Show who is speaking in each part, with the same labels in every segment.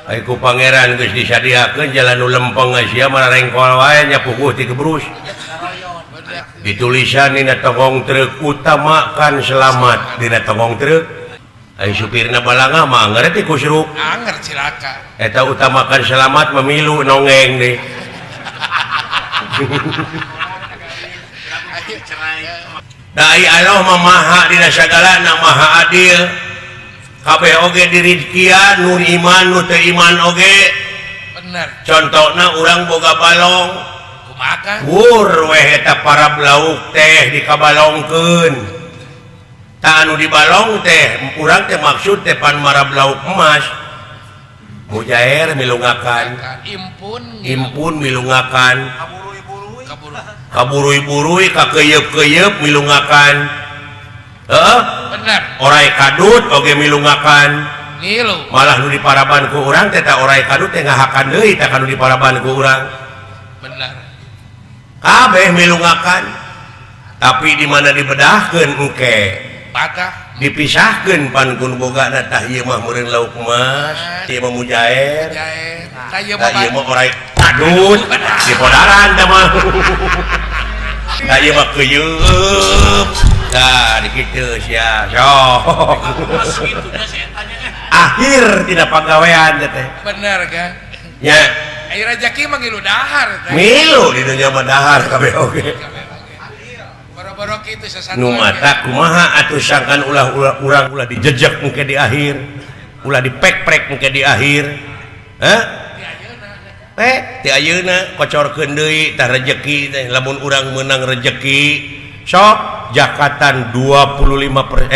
Speaker 1: Ai ku pangeran geus disadiakeun jalan nu lempeng sia mararengkol wae nya puguh ti gebrus. Ditulisan dina tongong truk utamakan selamat dina tongong truk. Ai supirna balanga mah anger ti kusruk.
Speaker 2: Anger cilaka.
Speaker 1: Eta utamakan selamat memilu nongeng deui. Dai Allah mah maha dina sagalana maha adil. Kabeh oge dirizkian nu iman nu teu iman oge.
Speaker 2: Bener.
Speaker 1: Contona urang boga balong.
Speaker 2: Kumaha?
Speaker 1: Wur weh eta para lauk teh dikabalongkeun. Tah anu dibalong teh urang teh maksud teh pan marab lauk emas. Mujair milungakan.
Speaker 2: Impun.
Speaker 1: Impun milungakan. Kaburui-burui kakeyeup-keyeup milungakan. Heeh.
Speaker 2: Bener.
Speaker 1: Orai kadut oge milungakan.
Speaker 2: Ngilu.
Speaker 1: Malah nu diparaban ku urang teh ta orai kadut teh ngahakan deui tah kanu diparaban ku urang.
Speaker 2: Bener.
Speaker 1: Kabeh milungakan. Tapi di mana dibedahkeun engke?
Speaker 2: Patah.
Speaker 1: Dipisahkeun pan kun bogana tah ieu mah meureun lauk emas, ieu mah mujair.
Speaker 2: Mujair. Tah ieu
Speaker 1: mah ieu mah orai kadut dipodaran tah mah. Tah ieu mah keuyeub. Nah, dikitu sia. Sok. Akhir tidak pagawean teh.
Speaker 2: Bener kan?
Speaker 1: Ya.
Speaker 2: Ai rejeki mah ngilu dahar teh.
Speaker 1: Ngilu di dunya mah dahar kabeh oge.
Speaker 2: Boro-boro kitu sasatuan.
Speaker 1: Nu mata kumaha atuh sangkan ulah-ulah urang ulah dijejek engke di akhir. Ulah dipek-prek engke di akhir. Hah? Ti ayeuna kocorkeun deui tah rejeki teh lamun urang meunang rejeki sok jakatan 2,5%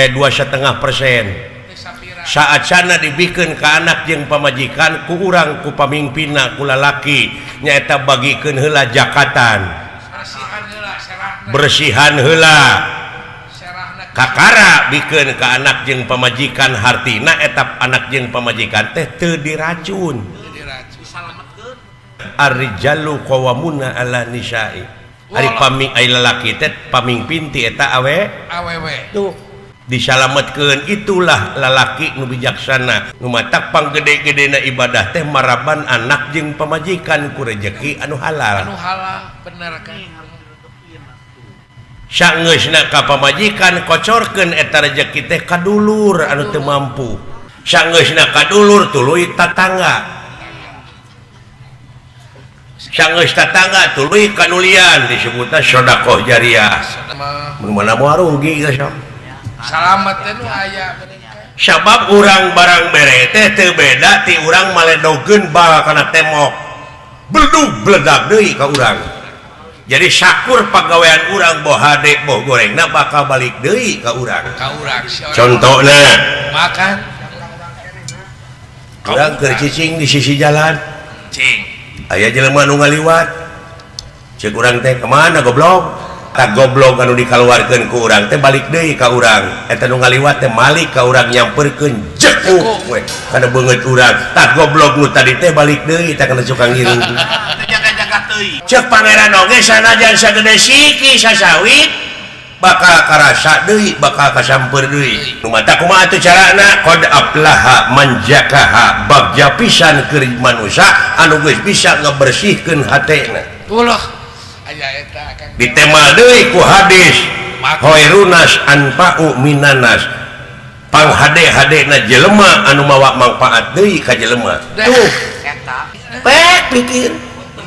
Speaker 1: saat sana dibikeun ka anak jeung pamajikan ku urang ku pamimpinna ku lalaki nyaeta bagikeun heula jakatan bersihan heula kakara bikeun ka anak jeung pamajikan hartina eta anak jeung pamajikan teh teu diracun. Ar-rijalu qawwamuna 'ala nisa'i. Ari paming ai lalaki teh pamingpin ti eta awe
Speaker 2: awewe.
Speaker 1: Tuh disalametkeun itulah lalaki nu bijaksana nu matak panggede-gedena ibadah teh maraban anak jeung pamajikan ku rejeki anu halal.
Speaker 2: Anu halal bener kan.
Speaker 1: Sangeusna ka pamajikan kocorkeun eta rejeki teh ka dulur anu teu mampu. Sangeusna ka dulur tuluy tatangga. Sangeus tatangga tuluy kanulian disebutna sedekah jariah. Mun mana moal rugi geus sok.
Speaker 2: Salamet teh nu aya.
Speaker 1: Sabab urang barang bere teh teu beda ti urang maledogeun bal kana tembok. Beledug beledag deui ka urang. Jadi sakur pagawean urang boh hade boh gorengna bakal balik deui ka urang.
Speaker 2: Ka urang.
Speaker 1: Contona
Speaker 2: makan
Speaker 1: urang keur cicing di sisi jalan.
Speaker 2: Cing.
Speaker 1: Aya jelema nu ngaliwat. Ceuk urang teh kemana goblok? Tak goblok anu dikaluarkeun ku urang teh balik deui ka urang. Eta nu ngaliwat teh malik ka urang nyamperkeun jekuk we kana beungeut urang. Tak goblok nu tadi teh balik deui tah kana cukang ngiring.
Speaker 3: Jaga-jaga teuing.
Speaker 1: Ceuk pangeran oge sanajan sagede siki sasawit bakal karasa deui bakal kasamper deui. Nu mata kumaha atuh carana? Qad aflaha man zakaha, bagja pisan keur manusa anu geus bisa ngabersihkeun hatena.
Speaker 2: Ulah aya eta Kang.
Speaker 1: Ditemal deui ku hadis khairunas anfa'u minanas. Panghade-hadena jelema anu mawa mangfaat deui ka jelema. Tuh
Speaker 3: eta.
Speaker 1: Pek pikir.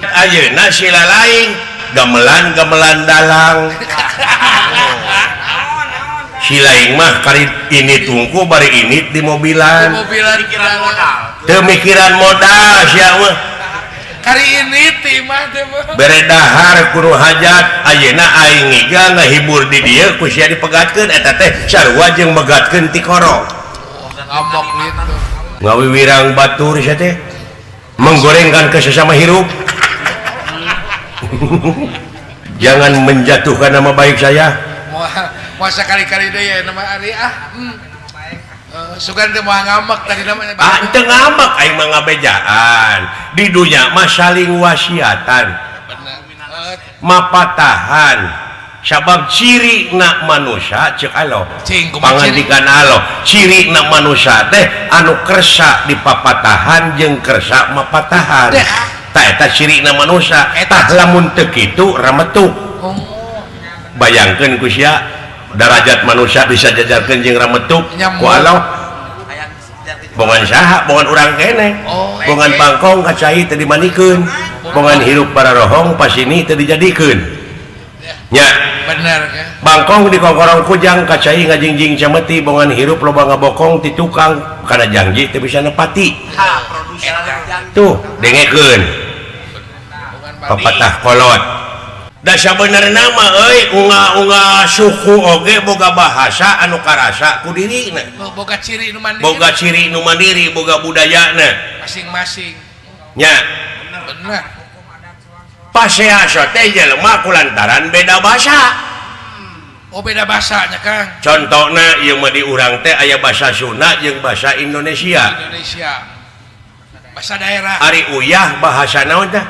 Speaker 1: Ayeuna sila lain gamelan-gamelan dalang. Si lain mah kari ini tungku bari ini di mobilan.
Speaker 2: Di mobilan
Speaker 3: modal.
Speaker 1: Teu mikiran modal sia mah.
Speaker 2: Kari ini ti mah teh mah.
Speaker 1: Bere dahar kudu hajat ayeuna aing ngiga ngahibur di dieu ku sia dipegatkeun eta teh sarua jeung megatkeun ti koro.
Speaker 2: Ngamok gitu.
Speaker 1: Ngawiwirang batur sia teh. Menggorengkan ke sesama hirup. Jangan menjatuhkan nama baik saya.
Speaker 2: Masa kali-kali deh ya nama Ari ah. Sugan teh moal ngamek tadi namanya.
Speaker 1: Ah, teu ngamek aing mah ngabejaan. Di dunya mah saling wasiatan.
Speaker 2: Bener.
Speaker 1: Mapatahan. Sabab ciri na manusia cek Allah pangandikan Allah ciri na manusia teh anu kersa dipapatahan jeung kersa mapatahan tah eta ciri na manusia tah lamun teu kitu rametuk. Bayangkeun ku sia darajat manusia bisa jajarkeun jeung rametuk ku Allah bongan saha bongan urang keneh bongan bangkong ka cai teu dimandikeun bongan hirup pararohong pasini teu dijadikeun. Ya,
Speaker 2: bener kan?
Speaker 1: Bangkong di kongkorong kujang kacai ngajingjing cemeti bongan hirup loba ngabokong ti tukang kana janji teu bisa nepati. Tuh dengekeun. Pepatah kolot. Da sabenerna mah euy unga-unga suku oge boga bahasa anu karasa ku dirina.
Speaker 2: Boga ciri nu mandiri.
Speaker 1: Boga ciri nu mandiri, boga budayana
Speaker 2: masing-masing.
Speaker 1: Nya.
Speaker 2: Bener.
Speaker 1: Pasea teh jelema kulantaran beda bahasa.
Speaker 2: Oh beda bahasanya Kang.
Speaker 1: Contohna ieu mah di urang teh aya bahasa Sunda jeung bahasa Indonesia.
Speaker 2: Indonesia. Bahasa daerah.
Speaker 1: Ari uyah bahasa naon tah?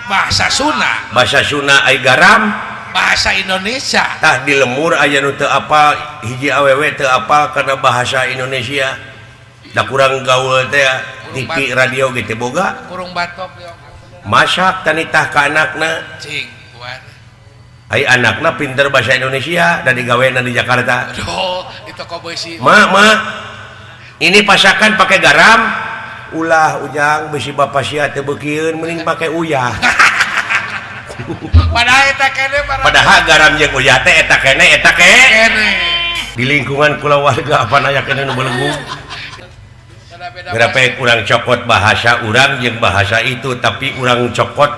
Speaker 2: Bahasa Sunda.
Speaker 1: Bahasa Sunda ai garam
Speaker 2: bahasa Indonesia.
Speaker 1: Tah di lemur aya nu teu apal hiji awewe teu apal kana bahasa Indonesia. Da kurang gaul teh TV radio ge teu boga.
Speaker 2: Kurung batok ya.
Speaker 1: Masak tanitah ka anakna
Speaker 2: cing buat
Speaker 1: ai anakna pinter bahasa Indonesia dan digawena di Jakarta.
Speaker 2: Aduh, di toko besi.
Speaker 1: Ma, ma, ini pasakan pakai garam ulah ujang besi bapak sia teu beukieun mending pakai uyah.
Speaker 2: Padahal eta kene
Speaker 1: padahal garam jeung uyah teh eta kene eta kene di lingkungan kulawarga apa aya kene nu belenggu. Berapa kurang cokot bahasa urang jeung bahasa itu tapi urang cokot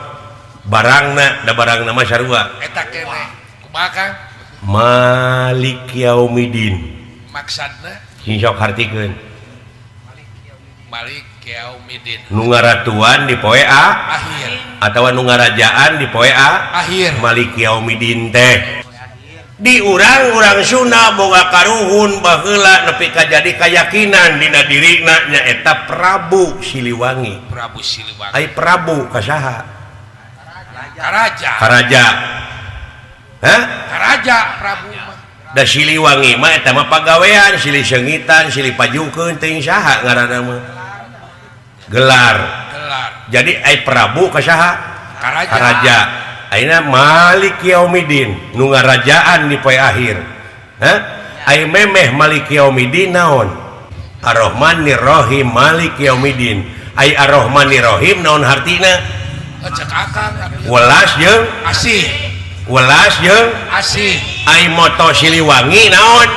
Speaker 1: barangna da barangna mah sarua
Speaker 2: eta kene kumaha Kang
Speaker 1: Malik Yaumidin
Speaker 2: maksudna
Speaker 1: sing sok hartikeun
Speaker 2: Malik Yaumidin
Speaker 1: nu ngaratuan di poe a
Speaker 2: akhir
Speaker 1: atawa nu ngarajaan di poe a
Speaker 2: akhir
Speaker 1: Malik Yaumidin teh di urang-urang Sunda boga karuhun baheula nepi ka jadi kayakinan dina dirina nyaeta Prabu Siliwangi.
Speaker 2: Prabu Siliwangi.
Speaker 1: Ai Prabu ka saha?
Speaker 2: Karaja.
Speaker 1: Karaja. Hah?
Speaker 2: Karaja Prabu mah.
Speaker 1: Da Siliwangi mah eta mah pagawean, silih seungitan, silih pajukeun teuing saha ngaranna mah. Gelar.
Speaker 2: Gelar.
Speaker 1: Jadi ai Prabu ka saha?
Speaker 2: Karaja.
Speaker 1: Karaja. Ayeuna Malik Yaumidin nu ngarajaan di poe akhir. Hah? Ai memeh Malik Yaumidin naon? Ar-Rahmanir-Rahim Malik Yaumidin. Ai Ar-Rahmanir-Rahim naon hartina?
Speaker 2: Cek akang
Speaker 1: welas jeung
Speaker 2: asih.
Speaker 1: Welas jeung
Speaker 2: asih.
Speaker 1: Ai moto Siliwangi naon?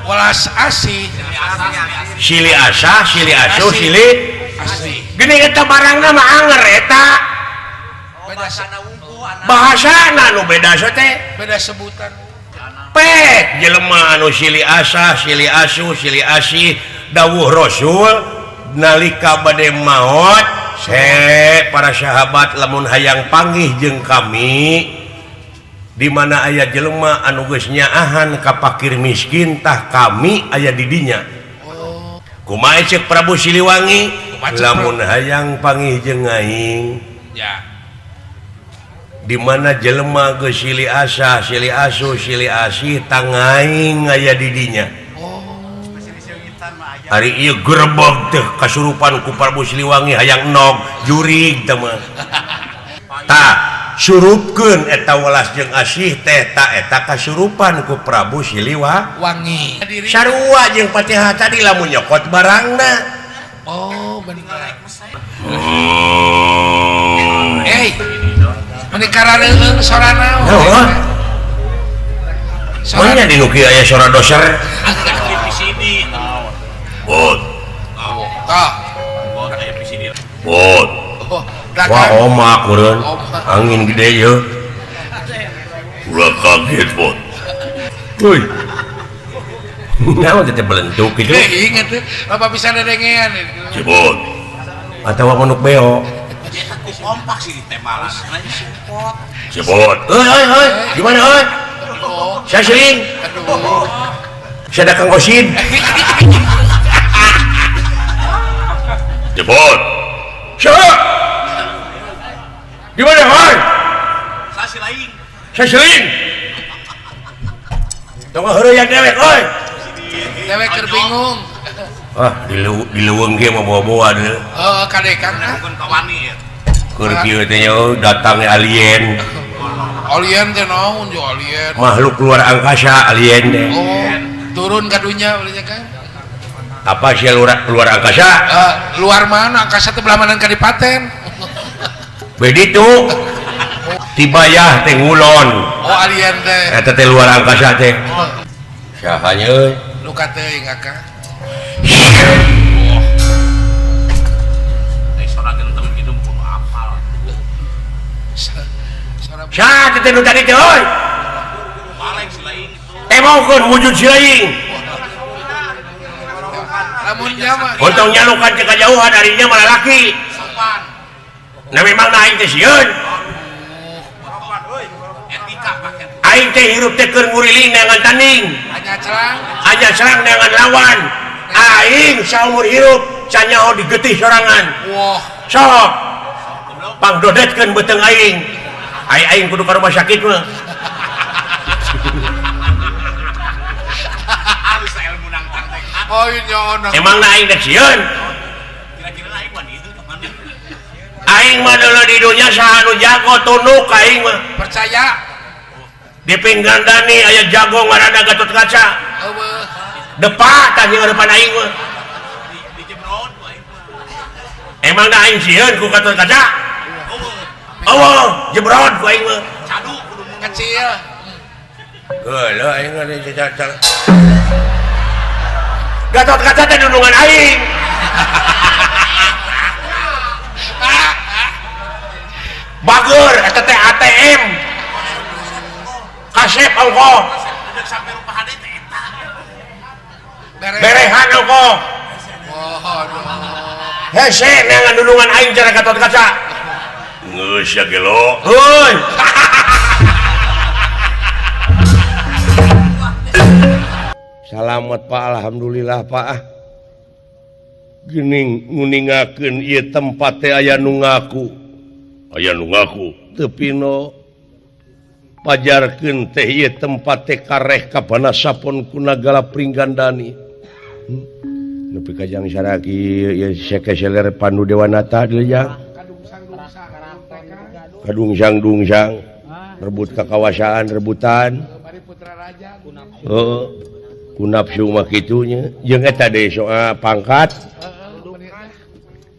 Speaker 2: Welas asih.
Speaker 1: Sili asah, sili asuh, sili
Speaker 2: asih.
Speaker 1: Geuning eta barangna mah anger eta. Bahasana nu beda teh
Speaker 2: beda sebutan
Speaker 1: pek jelema anu silih asah silih asuh silih asih dawuh Rasul nalika bade maot se para sahabat lamun hayang panggih jeung kami di mana aya jelema anu geus nyaahan ka pakir miskin tah kami aya di dinya. Kumaha ceuk Prabu Siliwangi lamun hayang panggih jeung aing
Speaker 2: ya
Speaker 1: di mana jelema geus silih asah, silih asuh, silih asih tangaing aya di dinya. Ari ieu gerebeg teh kasurupan ku Prabu Siliwangi hayang nog jurig teh mah. Tah surupkeun eta welas jeung asih teh ta eta kasurupan ku Prabu Siliwangi. Sarua jeung Fatihah tadi lamun nyokot barangna.
Speaker 2: Oh bener. Hey. Menikah reung sora naon?
Speaker 1: Heuh. Mana di nu kieu aya sora doser?
Speaker 3: PCD.
Speaker 1: Bot.
Speaker 2: Tah.
Speaker 3: Bot aya PCD.
Speaker 1: Bot. Wah, omak urang. Angin gede ye. Ulah kaget, Bot. Euy. Naon teh belentuk kitu?
Speaker 2: Ingat teh, bapak bisa dedengean.
Speaker 1: Cibot. Atawa manuk beo.
Speaker 3: Kompak sih di temalan.
Speaker 1: Cibot. Euy euy euy, gimana euy? Saya sering. Saya ada Kang Osin. Cibot. Siapa? Di mana, hoi?
Speaker 3: Saya silaing.
Speaker 1: Saya seling. Tong heureuyang dewek euy.
Speaker 2: Dewek keur bingung.
Speaker 1: Ah, di leuweung ge mah bawa-bawa deui.
Speaker 2: Heeh, kade Kang ah.
Speaker 3: Bukan kawani ya.
Speaker 1: Keur kieu teh nya datangnya alien.
Speaker 2: Alien teh naon jo alien?
Speaker 1: Makhluk luar angkasa alien teh.
Speaker 2: Oh, turun ka dunya belinya kan.
Speaker 1: Apa sih luar angkasa?
Speaker 2: Luar mana? Angkasa teh belah mana kadipaten?
Speaker 1: Begitu. Tibayah teh ngulon.
Speaker 2: Oh, alien teh.
Speaker 1: Eta teh luar angkasa teh. Saha nya euy?
Speaker 2: Luka teuing akang.
Speaker 1: Saha teh nu tadi teh euy? Tebokeun wujud si laing.
Speaker 2: Lamun nya mah
Speaker 1: Untung nyalukan ke kajauhan arinya malah laki. Nah memang aing teh sieun. Aing teh hirup teh keur nguriling neangan tanding. Anya serang neangan lawan. Aing saumur hirup canyaho digetih sorangan.
Speaker 2: Wah,
Speaker 1: sok pangdodetkeun beuteung aing. Aing kudu ka rumah sakit mah. Emang na aing teh sieun. Aing mah deuleu di dunya saha nu jago tunduk aing mah.
Speaker 2: Percaya.
Speaker 1: Di Pinggandani aya jago ngaranna Gatot Kaca.
Speaker 2: Eueuh.
Speaker 1: Depa tah jeung depan aing mah. Emang na aing sieun ku Gatot Kaca? Eueuh, jebrod ku aing mah.
Speaker 3: Cadu kudu
Speaker 2: kecil.
Speaker 1: Geuleuh aing mah Gatot Kaca teh dundungan aing. Bager eta teh ATM. Kasep ongkoh. Berehan ongkoh. Hese neangan dundungan aing cara Gatot Kaca. Geus ya gelo. Heuy. Salamet Pak, alhamdulillah Pak. Geuning nguningakeun ieu tempat teh aya nu ngaku. Aya nu ngaku teu pino. Pajarkeun teh ieu tempat teh kareh ka Banasapon ku Nagala Pringgandani. Nepi ka jang saraki ieu sekeseler Pandu Dewanata deui jang. Kadungsang-dungsang rebut kakawasaan rebutan. Heeh. Ku nafsu mah kitu nya jeung eta deui soal pangkat.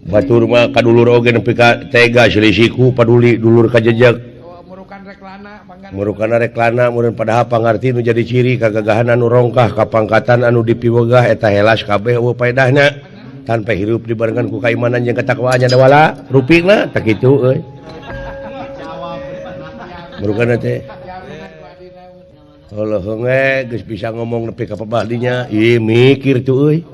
Speaker 1: Batur mah ka dulur oge nepi ka tega selisiku paduli dulur ka jejeg. Murukan reklana meureun padahal pangarti nu jadi ciri kagagahan anu rongkah kapangkatan anu dipiwegah eta helas kabeh eueuh paedahna tanpa hirup dibarengan ku kaimanan jeung katakwaan nya dawala rupina tah kitu euy. Murukan teh heuh geus bisa ngomong nepi ka pabahdinya ieu mikir tuh euy.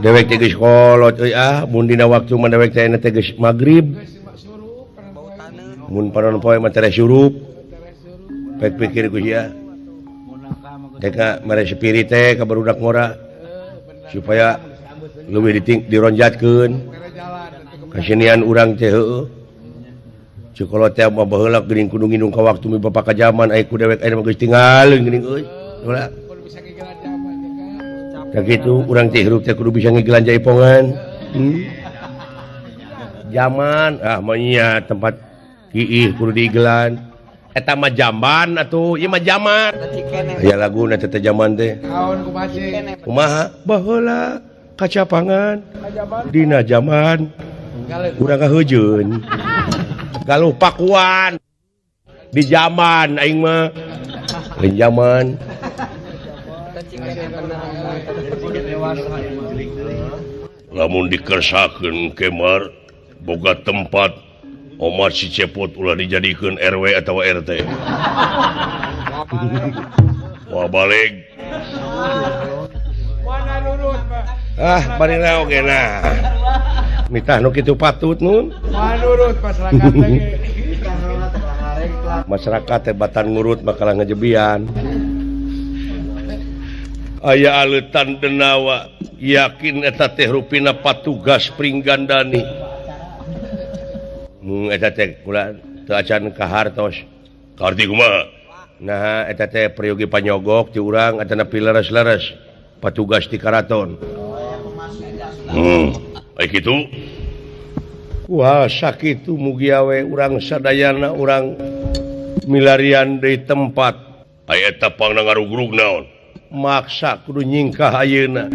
Speaker 1: Dewek teh geus kolot euy ah mun dina waktu mah dewek teh teh geus magrib. Mun panon poe mah tereh surup. Pek pikir ku sia. Deka mere spirit teh ka barudak ngora supaya leuwih dironjatkeun. Kasenian urang teh heueuh. Cukolot teh mah baheula geuning kudu ngindung ka waktu mi bapak ka jaman aya ku dewek aya mah geus tinggalin geuning euy. Ulah. Ka kitu urang teh hirup teh kudu bisa ngigelan jaipongan. Jaman ah mah nya tempat iih kudu diigelan. Eta mah jamban atuh, ieu mah jaman. Aya laguna teh jaman teh. Kumaha? Baheula kacapangan dina jaman urang kaheujeun. Galuh pakuan di jaman aing mah. Lain jaman. Lamun dikersakeun kemar boga tempat Omar si Cepot ulah dijadikeun RW atau RT. Wah balik. Ah, bari oge nah. Mitah nu kitu patut nun.
Speaker 2: Manurut masyarakat teh.
Speaker 1: Masyarakat teh batan ngurut makalah ngejebian. Aya aleutan denawa yakin eta teh rupina patugas Pringgandani. Eta teh kula teu acan ka hartos. Karti kumaha? Nah eta teh peryogi panyogok ti urang atanapi leres-leres patugas di karaton. Ai kitu. Wah sakitu mugi awe urang sadayana urang milarian deui tempat. Ai eta pangna ngarugrug naon? Maksa kudu nyingkah ayeuna.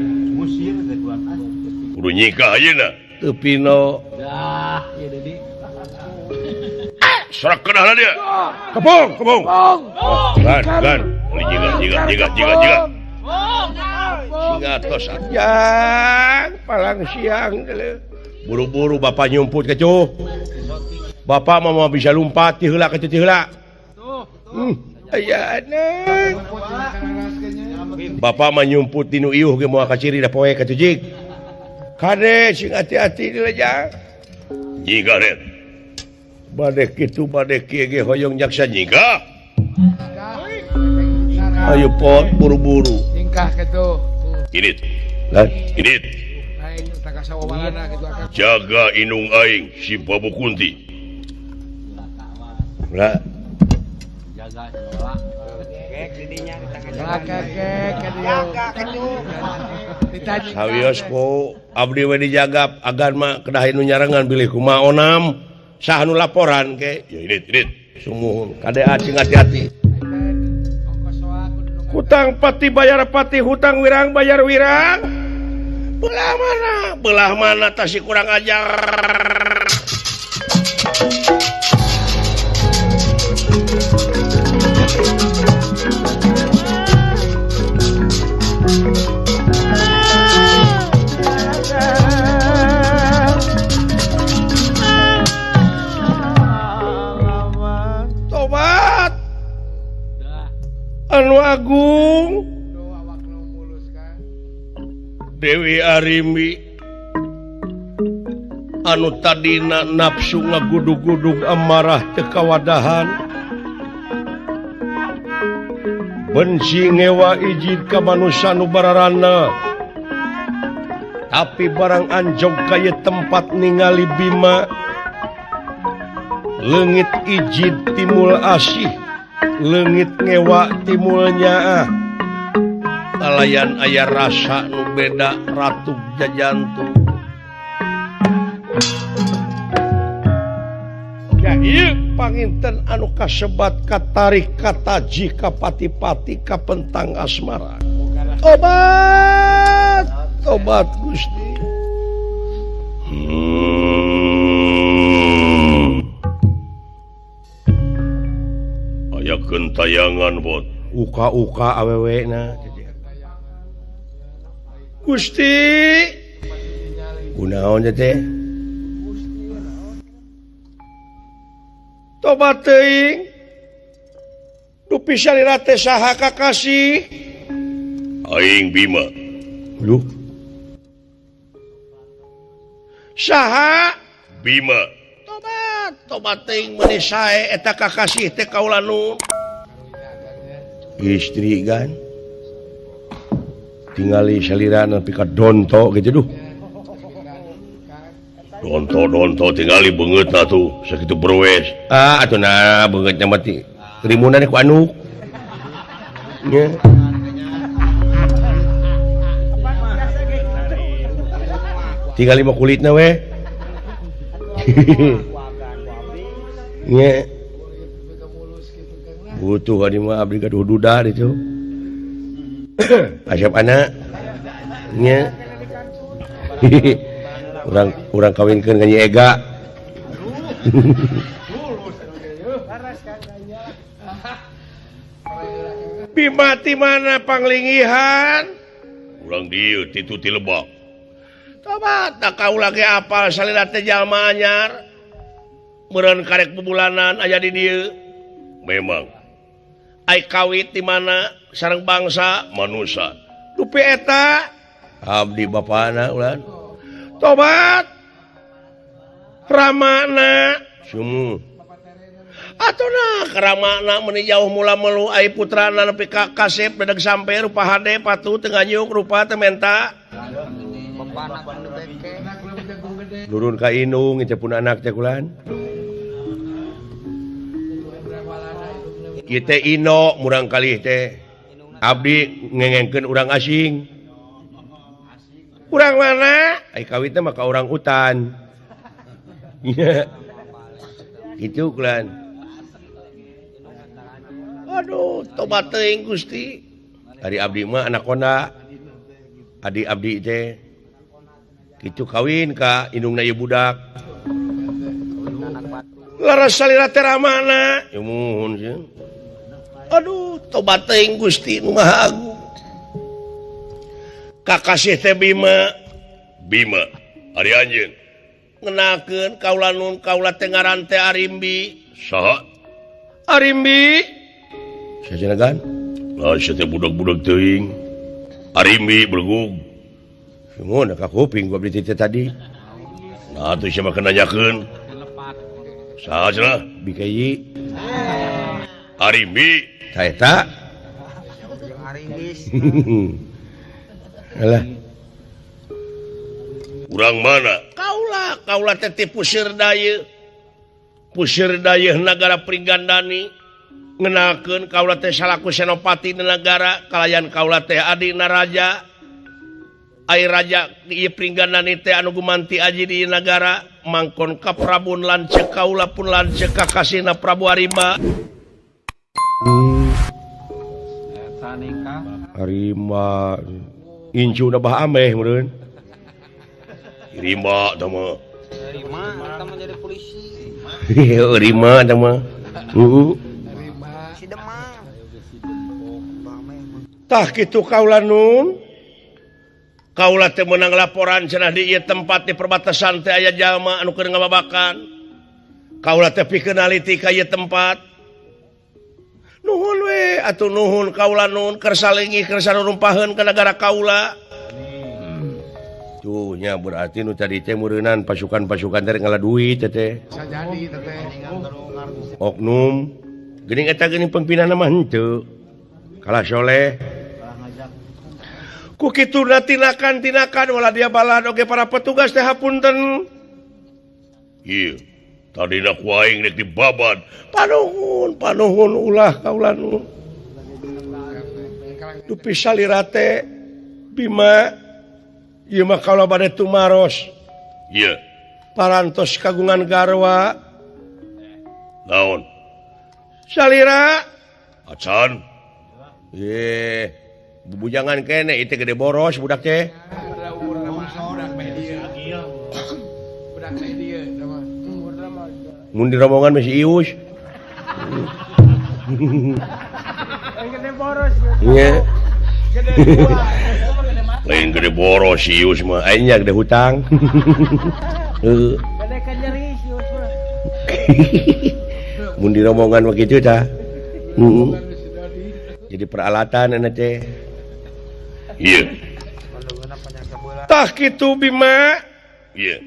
Speaker 1: Kudu nyingkah ayeuna. Teu pino.
Speaker 4: Dah, ieu deui.
Speaker 1: Serak kenah dia. Kepung, kepung. Gan, gan. Jiga, jiga, jiga, jiga, jiga. Singa tos ajang, palang siang. Buru-buru bapak nyumput kecuh. Bapak mau bisa lompat ti heula kecuh ti heula. Aya anak. Bapak mah nyumput dinu iuh ge moal kaciri da poe kecuh jig. Kade sing hati-hati dilejang. Jiga ret. Bade kitu bade kieu ge hoyong jaksa nyingkah. Ayo pot buru-buru.
Speaker 2: Nyingkah kitu.
Speaker 1: Init. Lah, init. Jaga indung aing si Babu Kunti. Lah.
Speaker 4: Jaga sekolah. Kek didinya
Speaker 1: Sawios ku abdi we dijagap agan mah kedah nu nyarengan bilih kumaha onam. Sah nu laporan ke ya init init sumuhun kade acing hati-hati. Hutang pati bayar pati, hutang wirang bayar wirang. Belah mana tasi kurang ajar. Tobat anu agung Dewi Arimbi anu tadina nafsu ngagudug-gudug amarah teu kawadahan benci ngewa ijid ka manusa nu bararana tapi barang anjog ka ieu tempat ningali Bima leungit ijid timul asih leungit ngewa timul nyaah kalayan aya rasa nu beda ratu jajantu. Ya ieu panginten anu kasebat katarik kataji kapati-pati kapentang asmara. Tobat, tobat Gusti.
Speaker 3: Aya kentayangan bot.
Speaker 1: Uka-uka awewe na. Gusti kunaon teh tobat teuing dupi salira teh saha kakasih
Speaker 3: aing Bima.
Speaker 1: Duh saha
Speaker 3: Bima.
Speaker 1: Tobat tobat teuing meuni sae eta kakasih teh kaula nu istri kan tingali salira nepi ka donto gitu duh.
Speaker 3: Donto-donto tingali beungeutna tuh sakitu berwes.
Speaker 1: Ah atuh nah beungeutna mah ti terimunan ku anu. Nya. Tingali mah kulitna we. Nya. Butuh adi mah abdi gaduh duda ditu. Asep anak nya. Urang kawinkeun ka Nyi Ega. Bima ti mana panglingihan?
Speaker 3: Urang dieu titu ti lebak.
Speaker 1: Tobat da kaula ge apal salira teh jalma anyar. Meureun karek bubulanan aya di dieu.
Speaker 3: Memang.
Speaker 1: Ai kawit di mana sareng bangsa
Speaker 3: manusa.
Speaker 1: Dupi eta abdi bapana ulan. Tobat ramana sumu. Atuh nah ramana meuni jauh mula melu ai putrana nepi ka kasep dedeg sampe rupa hade patuh teu nganyuk rupa teu menta. Nurun ka indung ieu pun anak teh kulan. Ieu teh Ino murang kali teh. Abdi ngengengkeun urang asing. Urang mana? Ai kawitna mah ka urang hutan. Gitu kulan. Aduh, tobat teuing Gusti. Ari abdi mah anak konda. Adi abdi teh kitu kawin ka indungna ieu budak. Laras salira teh ramana. Ya muhun sieun. Aduh, tobat teuing Gusti nu Maha Agung. Kakasih teh Bima.
Speaker 3: Bima, ari anjeun.
Speaker 1: Ngenakeun kaula nun kaula teh ngaran teh Arimbi.
Speaker 3: Saha?
Speaker 1: Arimbi. Sajenagan?
Speaker 3: Lah sia teh budak-budak teuing. Arimbi belegug.
Speaker 1: Sungguh ka kuping gua beli teh tadi.
Speaker 3: Nah atuh sia mah nanyakeun. Saha cenah?
Speaker 1: Bikayi.
Speaker 3: Arimbi.
Speaker 1: Ta eta. Alah.
Speaker 3: Urang mana?
Speaker 1: Kaula, kaula teh ti Pusir Dayeuh. Pusir Dayeuh nagara Pringgandani. Ngenakeun kaula teh salaku senopati di nagara, kalayan kaula teh adina raja. Ai raja di Pringgandani teh anu gumanti aji di nagara, mangkon ka Prabun lanceuk kaula pun lanceuk ka kasihna Prabu Arimba. Arimba incuna bah ameh meureun.
Speaker 3: Rimba tah mah.
Speaker 4: Rima eta mah jadi polisi.
Speaker 1: Rima tah mah. Heeh.
Speaker 4: Si Demang.
Speaker 1: Tah kitu kaula nun. Kaula teh meunang laporan cenah di ieu tempat di perbatasan teh aya jalma anu keur ngababakan. Kaula teh pikeun naliti ka ieu tempat. Nuhun we atuh nuhun kaula nun keur salingi keur sarumpaheun ka nagara kaula. Tuh nya berarti nu tadi teh meureunnan pasukan-pasukan teh ngala duit teh.
Speaker 2: Sajadi teh.
Speaker 1: Oknum geuning eta geuning pembinana mah henteu. Kalah soleh. Ku kituna tinakan-tinakan wala dia balan oge para petugas teh hapunten.
Speaker 3: Ieu tadina ku aing rek dibabad.
Speaker 1: Panuhun, panuhun ulah kaula nu. Dupi salira teh Bima ieu mah kaula bade tumaros.
Speaker 3: Ieu
Speaker 1: parantos kagungan garwa.
Speaker 3: Naon?
Speaker 1: Salira
Speaker 3: acan.
Speaker 1: Ye, bubujangan kene ieu teh gede boros budak teh. Mun di rombongan masih ius.
Speaker 4: Gede boros.
Speaker 1: Nya.
Speaker 3: Lain gede boros si Ius mah,
Speaker 1: aing nya gede hutang. Heeh.
Speaker 4: Gede kanyeri si Ius mah.
Speaker 1: Mun di rombongan mah kitu tah. Heeh. Jadi peralatan ana teh.
Speaker 3: Ieu.
Speaker 1: Tah kitu Bima.
Speaker 3: Ieu.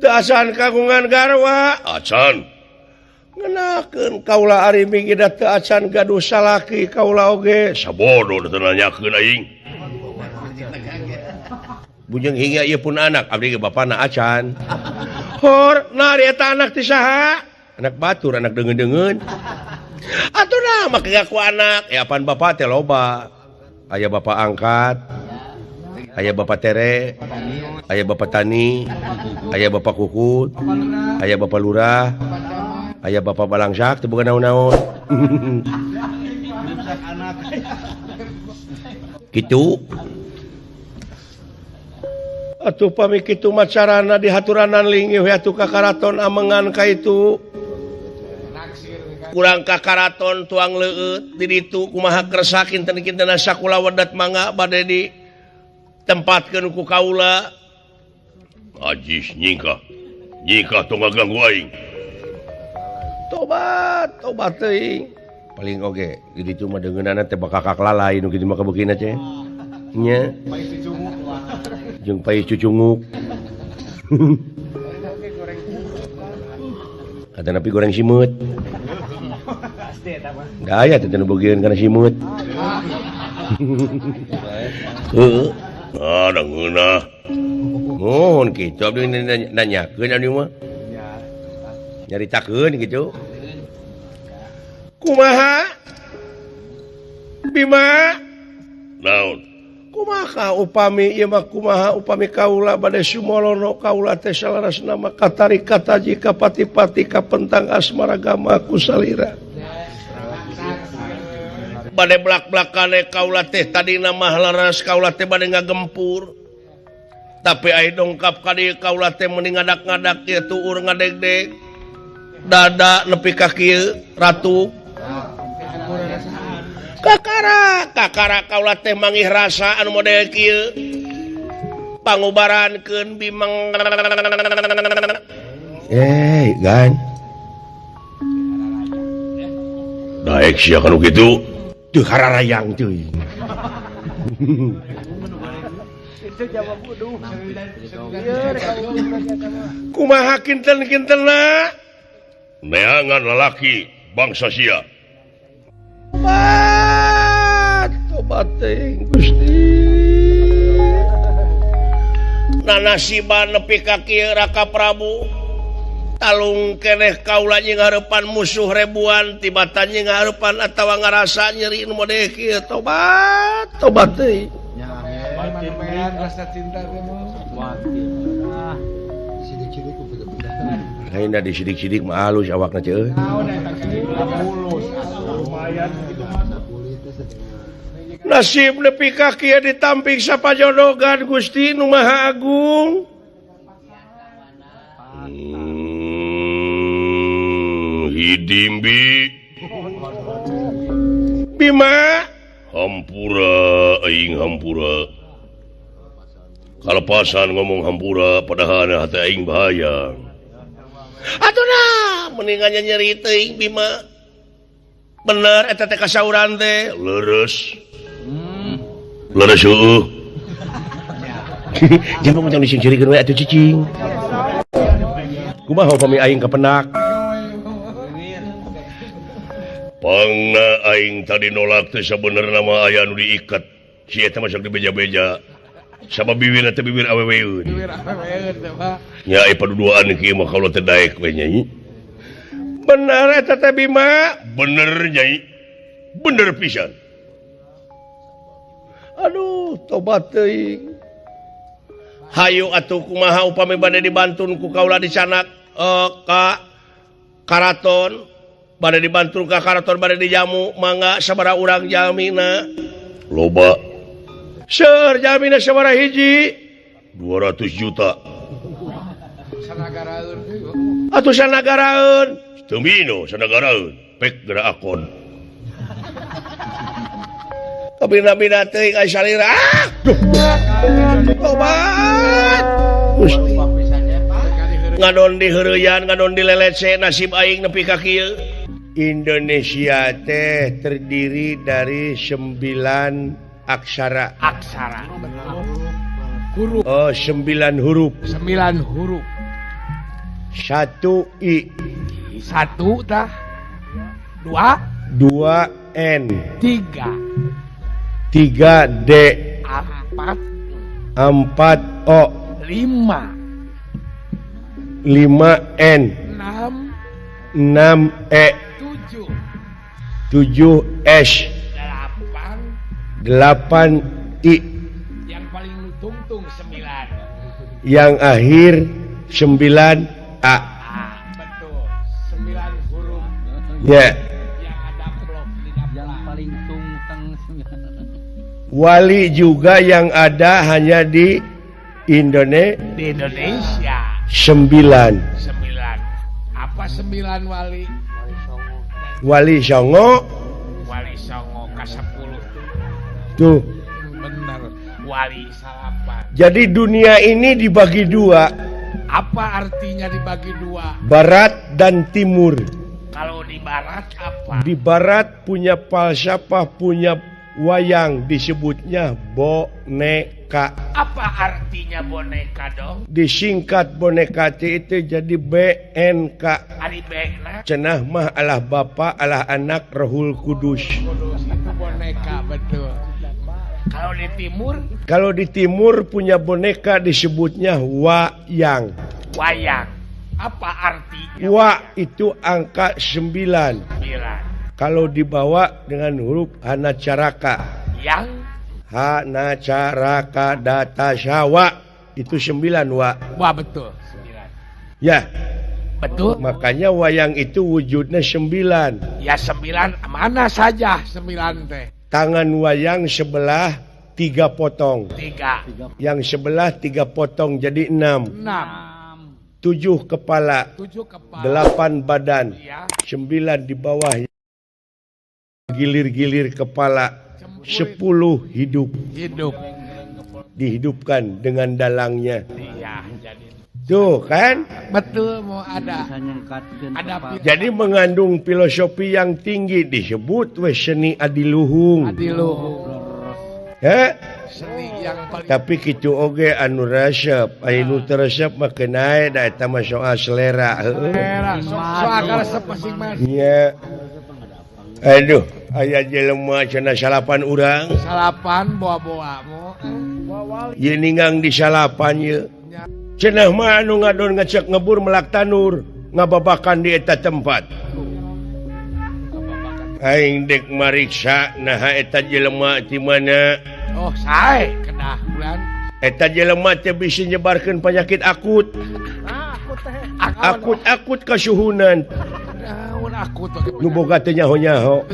Speaker 1: Teu asan kagungan garwa.
Speaker 3: Acan.
Speaker 1: Ngenakeun kaula Arimbi ge da teu acan gaduh salaki kaula oge.
Speaker 3: Sabodo teu nanyakeun aing.
Speaker 1: Bujeng hingga ieu pun anak abdi ge bapana acan. Hor, nah ari eta anak ti saha? Anak batur, anak deungeun-deungeun. Atuh nah make ngaku anak. Ya apaan bapak teh loba. Aya bapak angkat, aya bapak tere, aya bapak tani, aya bapak kukut, aya bapak lurah, aya bapak balangsak teu boga naon-naon. Kitu. Atuh pami kitu macarana dihaturanan linggih we atuh ka karaton amengan ka itu. Kurang ka karaton tuang leueut di ditu kumaha kersa kinten-kinten sakula wedat mangga bade di tempatkeun ku kaula.
Speaker 3: Ajis nyingkah. Nyingkah tong ngaganggu aing.
Speaker 1: Tobat, tobat teuing. Paling oge di ditu mah deungeunana teh bakal kalalai nu kitu mah kabeukina teh. Nya. Jeung pais cucunguk. Kata napi goreng simut. Daya teh nu bogieun kana simut. Heeh.
Speaker 3: Ah, da ngeunah.
Speaker 1: Mohon kitu abdi nanyakeun abdi mah. Nyaritakeun kitu. Kumaha Bima
Speaker 3: naon
Speaker 1: kumaha upami ieu mah kumaha upami kaula bade sumolono kaula teh salarasna mah katarik kataji ka pati-pati kapentang asmara gama ku salira bade blak-blakane kaula teh tadina mah laras kaula teh bade ngagempur tapi ai dongkap ka dieu kaula teh meuni ngadak-ngadak ieu tuur ngadegdeg dada nepi ka kieu ratu kakara kakara kaula teh mangih rasa anu model kieu pangubarankeun Bimeng gan
Speaker 3: daek sia kanu kitu
Speaker 1: teu hararayang teuing kumaha kinten-kintenna
Speaker 3: neangan lalaki bangsa sia
Speaker 1: tobat teuing Gusti nanasiban nepi ka kieu Raka Prabu talung keneh kaula jeung hareupan musuh ribuan tibatan jeung hareupan atawa ngarasa nyeri nu model kieu tobat tobat teuing lain da disidik-sidik mah alus awakna ceuh nasib nepi ka kieu ditampik sapajodogan Gusti nu Maha Agung
Speaker 3: Hidimbi
Speaker 1: Bima
Speaker 3: hampura aing hampura kalepasan ngomong hampura padahal hati aing bahaya
Speaker 1: atuh nah mendingan nyeri teuing Bima bener eta teh kasauran teh
Speaker 3: leres leres heueuh
Speaker 1: jangan macam disingcirikeun we atuh cicing kumaha upami aing kapenak
Speaker 3: pangna aing tadi nolak teh sabenerna mah aya nu diikat si eta mah sok dibeja-beja sama bibirna teh bibir aweweun nya ai paduduaan kieu mah kaula teh daek we nyai
Speaker 1: bener eta teh Bima
Speaker 3: bener nyai bener pisan
Speaker 1: aduh tobat teuing hayu atuh kumaha upami bade dibantun ku kaula dicanak ka karaton bade dibantun ka karaton bade dijamu mangga sabaraha urang jalmina
Speaker 3: loba
Speaker 1: seur jalmina sabaraha hiji
Speaker 3: 200 juta
Speaker 1: atuh sanagaraeun
Speaker 3: teu mino sanagaraeun pek geura akon
Speaker 1: kabina-bina teuing ai salira ah tobat Gusti ngadon di heureuyan ngadon di lelece nasib aing nepi ka kieu Indonesia teh terdiri dari 9 aksara.
Speaker 2: Aksara. Huruf.
Speaker 1: Oh, 9 huruf.
Speaker 2: 9 huruf.
Speaker 1: 1 I.
Speaker 2: 1 tah. 2.
Speaker 1: 2 N.
Speaker 2: 3.
Speaker 1: 3 D.
Speaker 2: 4.
Speaker 1: 4 O.
Speaker 2: 5.
Speaker 1: 5 N.
Speaker 2: 6.
Speaker 1: 6 E.
Speaker 2: 7.
Speaker 1: 7 S.
Speaker 2: 8.
Speaker 1: 8 I.
Speaker 2: Yang paling tungtung 9.
Speaker 1: Yang akhir 9 A.
Speaker 2: Ah, betul. 9 huruf.
Speaker 1: Ya.
Speaker 2: Yang ada blok di dalam.
Speaker 4: Yang paling tungteng 9.
Speaker 1: Wali juga yang ada hanya di Indonesia.
Speaker 2: Di Indonesia.
Speaker 1: 9.
Speaker 2: 9. Apa 9 wali?
Speaker 1: Wali Songo.
Speaker 2: Wali Songo ke-10.
Speaker 1: Tuh.
Speaker 2: Benar. Wali salapan.
Speaker 1: Jadi dunia ini dibagi dua.
Speaker 2: Apa artinya dibagi dua?
Speaker 1: Barat dan timur.
Speaker 2: Kalau di barat apa?
Speaker 1: Di barat punya falsafah, punya wayang, disebutnya boneka.
Speaker 2: Apa artinya boneka dong?
Speaker 1: Disingkat boneka itu jadi BNK.
Speaker 2: Ari B-na?
Speaker 1: Cenah mah Allah Bapa, Allah Anak, Rohul Kudus.
Speaker 2: Kudus itu boneka, betul. Kalau di timur?
Speaker 1: Kalau di timur punya boneka disebutnya wayang.
Speaker 2: Wayang. Apa artinya?
Speaker 1: Wa itu angka 9.
Speaker 2: 9.
Speaker 1: Kalau dibawa dengan huruf hanacaraka.
Speaker 2: Yang
Speaker 1: hanacaraka data syawa itu 9 wa.
Speaker 2: Wah betul 9.
Speaker 1: Ya.
Speaker 2: Betul.
Speaker 1: Makanya wayang itu wujudnya 9.
Speaker 2: Ya 9 mana saja 9 teh.
Speaker 1: Tangan wayang sebelah 3 potong.
Speaker 2: 3.
Speaker 1: Yang sebelah 3 potong jadi 6.
Speaker 2: 6.
Speaker 1: 7 kepala,
Speaker 2: 7 kepala,
Speaker 1: 8 badan,
Speaker 2: ya.
Speaker 1: 9 di bawah gilir-gilir kepala, 10 hidup.
Speaker 2: Hidup.
Speaker 1: Dihidupkan dengan dalangnya.
Speaker 2: Iya, jadi.
Speaker 1: Tuh kan?
Speaker 2: Betul mau ada. Ada.
Speaker 1: Jadi mengandung filosofi yang tinggi disebut we seni adiluhung.
Speaker 2: Adiluhung.
Speaker 1: Eh?
Speaker 2: Seni yang paling...
Speaker 1: Tapi kitu oge anu resep, anu teu resep mah keun da eta mah soal selera.
Speaker 2: Selera, soal resep masing-masing.
Speaker 1: Nya. Aduh, aya jelema cenah salapan urang.
Speaker 2: Salapan boa-boa mo.
Speaker 1: Ieu ninggang di salapan ieu. Cenah mah anu ngadon ngecek ngebur melak tanur, ngababakan di eta tempat. Aing dek mariksa naha eta jelema ti mana.
Speaker 2: Oh, sae kedah bulan.
Speaker 1: Eta jelema teh bisa nyebarkeun penyakit akut. Akut-akut kasuhunan.
Speaker 2: Naon akut
Speaker 1: nu boga teh nyaho-nyaho.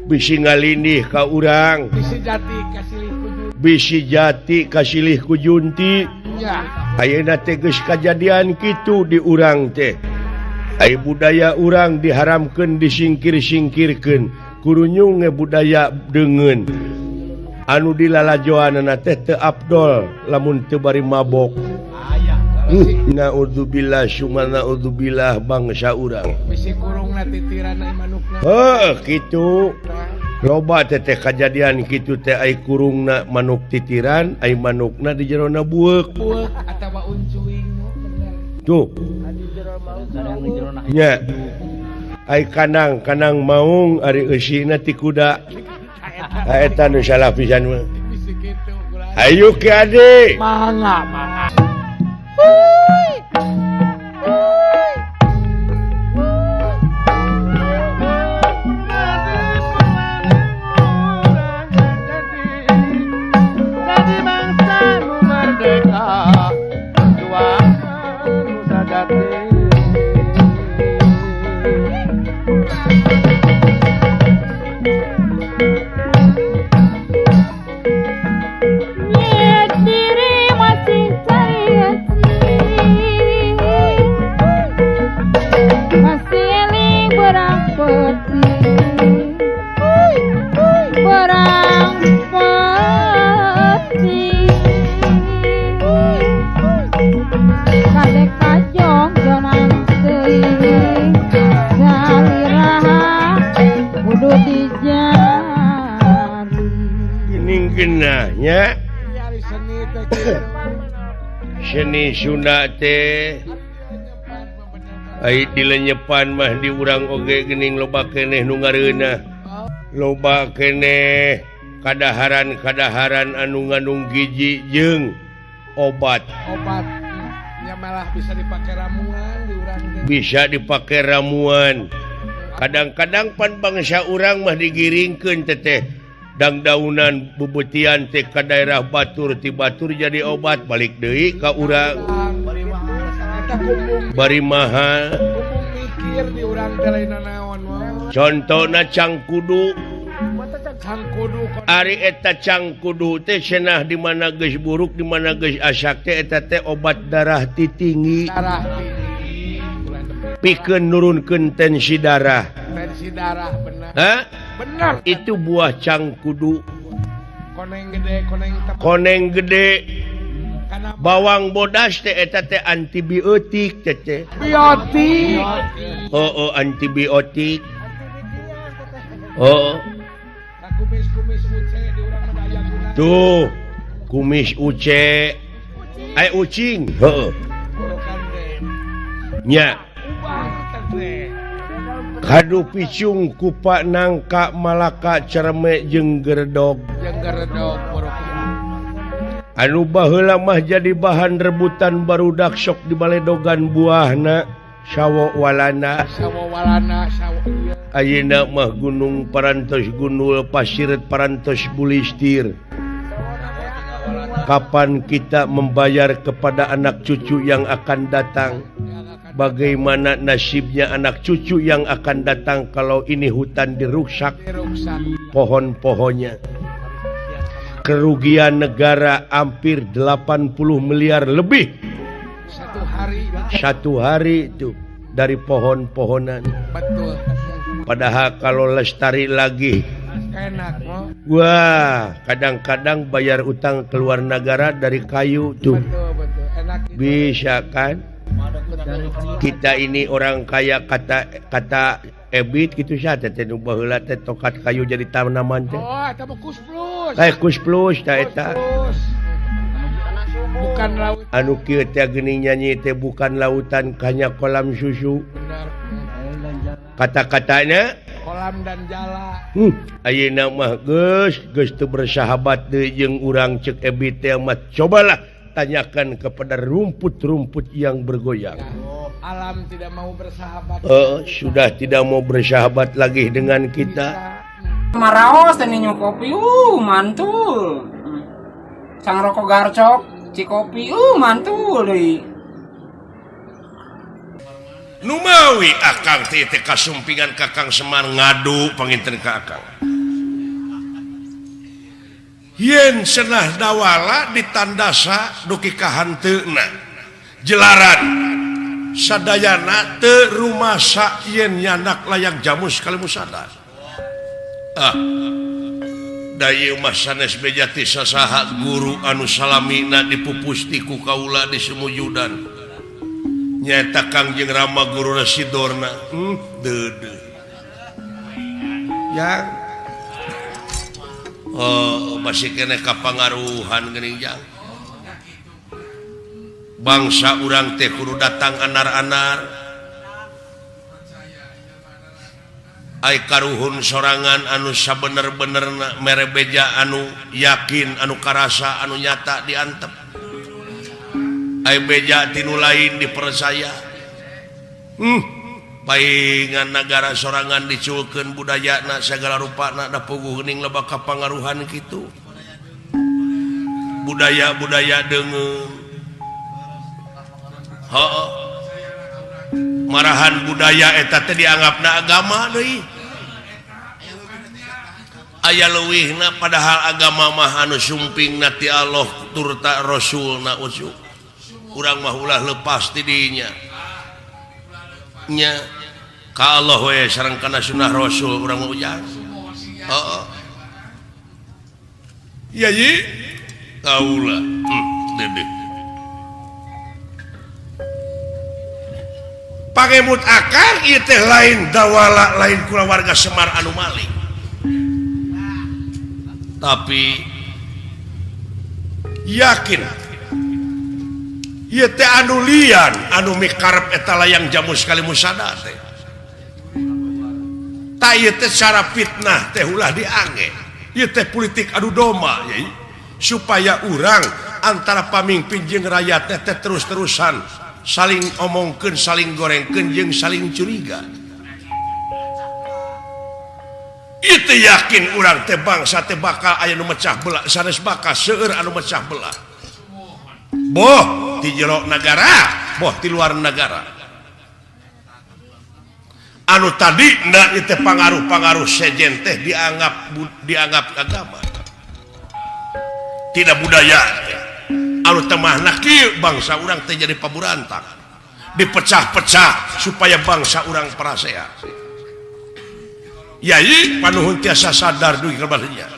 Speaker 1: Bisi ngalindih ka urang.
Speaker 2: Bisi jati kasilih ku
Speaker 1: Bisi jati kasilih ku junti.
Speaker 2: Ya.
Speaker 1: Ayeuna teh geus kajadian kitu di urang teh. Ai budaya urang diharamkeun disingkir-singkirkeun. Kurunyung ge budaya deungeun. Anu dilalajoanana teh teu abdol lamun teu bari mabok. Naudzubillah summa naudzubillah bangsa urang.
Speaker 2: Bisi kurungna titiran ai manukna.
Speaker 1: Heuh kitu. Loba teh teh kajadian kitu teh ai kurungna manuk titiran, ai manukna di jerona bueuk.
Speaker 2: Bueuk atawa uncuing bener.
Speaker 1: Tuh. Nya. Ai kanang-kanang maung ari eusina ti kuda. Eta nu salah pisan mah. Ayo ke ade.
Speaker 2: Mangga, mangga.
Speaker 1: Nya seni Sunda teh ai dilenyepan mah di urang oge geuning loba keneh nu ngareunah, loba keneh kadaharan-kadaharan anu ngandung gizi jeung obat.
Speaker 2: Obat nya malah bisa dipake ramuan di urang teh.
Speaker 1: Bisa dipake ramuan. Kadang-kadang pan bangsa urang mah digiringkeun teteh dangdaunan bubutian teh ka daerah batur ti batur jadi obat balik deui ka urang. Bari mahal. Contona cangkudu. Ari eta cangkudu teh cenah di mana geus buruk di mana geus asak teh eta teh obat darah ti tinggi. Pikeun nurunkeun tensi darah.
Speaker 2: Tensi darah benar.
Speaker 1: Hah?
Speaker 2: Benar.
Speaker 1: Itu buah cangkudu.
Speaker 2: Koneng gede, koneng tepung.
Speaker 1: Koneng gede. Bawang bodas teh eta teh antibiotik teh teh.
Speaker 2: Biotik.
Speaker 1: Oh, oh antibiotik. Oh.
Speaker 2: Kumis-kumis uce di urang mah aya guna.
Speaker 1: Tuh, kumis uce. Ai ucing, heuh. Nya. Kadu picung kupa nangka malaka cerme jeung geredog.
Speaker 2: Jeung geredog
Speaker 1: anu baheula mah jadi bahan rebutan barudak sok di baledogan buahna Sawo Walanda ayeuna mah gunung parantos gundul pasir parantos bulistir. Kapan kita membayar kepada anak cucu yang akan datang? Bagaimana nasibnya anak cucu yang akan datang kalau ini hutan dirusak pohon-pohonnya? Kerugian negara hampir 80 miliar lebih satu hari itu dari pohon-pohonan.
Speaker 2: Betul.
Speaker 1: Padahal kalau lestari lagi
Speaker 2: enak.
Speaker 1: Wah, kadang-kadang bayar utang keluar negara dari kayu tuh.
Speaker 2: Betul, betul. Enak.
Speaker 1: Bisa kan? Kita ini orang kaya kata Ebit gitu sih teh nu baheula teh tokat kayu jadi tanaman teh.
Speaker 2: Oh, eta mah kus plus.
Speaker 1: Kus plus tah eta.
Speaker 2: Bukan laut.
Speaker 1: Anu kieu teh geuning nyanyi teh bukan lautan hanya kolam susu.
Speaker 2: Benar.
Speaker 1: Kata-katanya
Speaker 2: kolam dan jala.
Speaker 1: Ayeuna mah geus geus teu bersahabat deui jeung urang ceuk Ebit teh mah. Cobalah tanyakan kepada rumput-rumput yang bergoyang.
Speaker 2: Ya, alam tidak mau bersahabat.
Speaker 1: Sudah tidak mau bersahabat lagi dengan kita.
Speaker 5: Maraos teh ninyu kopi, mantul. Sang rokok garcok, cikopi, mantul deui.
Speaker 1: Numawi akang teh teh kasumpingan Kakang Semar ngadu panginten ka akang. Yen senah dawala ditandasa duki kahanteuna jelaran sadayana teu rumasa yen nyanak layang jamus kalimusada. Ah, da ieu mah sanes bejati sasaha guru anu salamina dipupusti ku kaula di sumujudan nyaeta Kangjeng Rama guru Residorna. Deudeuh yang oh masih kene kapangaruhan geuning jang. Bangsa urang teh kudu datang anar-anar. Ai karuhun sorangan anu sabener-benerna mere beja anu yakin anu karasa anu nyata diantep. Ai beja tinu lain dipercaya. Paingan nagara sorangan diculkeun budayana sagala rupana da puguh geuning loba kapangaruhan kitu. Budaya-budaya deungeun. Heuh. Marahan budaya eta teh dianggapna agama deui. Aya leuwihna padahal agama mah anu sumpingna ti Allah turta Rasulna usuk. Urang mah ulah lepas ti dinya. Nya ka Allah we sareng kana sunnah Rasul urang mah ujang. Heeh. Iya ye kaula. Dedeh. Pangemut akang ieu teh lain dawala lain kulawarga Semar anu maling. Tapi yakin ieu teh anu lian anu mikarep eta layang jamus kalimusada teh. Ta ieu teh cara fitnah teh ulah diange. Ieu teh politik adu domba yai supaya urang antara pamimpin jeung rakyat teh terus-terusan saling omongkeun, saling gorengkeun jeung saling curiga. Itu yakin urang teh bangsa teh bakal aya nu mecah belah, sanes bakal seueur anu mecah belah. Boh di jero nagara, boh di luar nagara. Anu tadi na itu pangaruh-pangaruh sejen teh dianggap agama. Tidak budaya teh. Anu temahna kieu bangsa urang teh jadi paburantak. Dipecah-pecah supaya bangsa urang parasea. Yai panuhun tiasa sadar dugi ka balinya.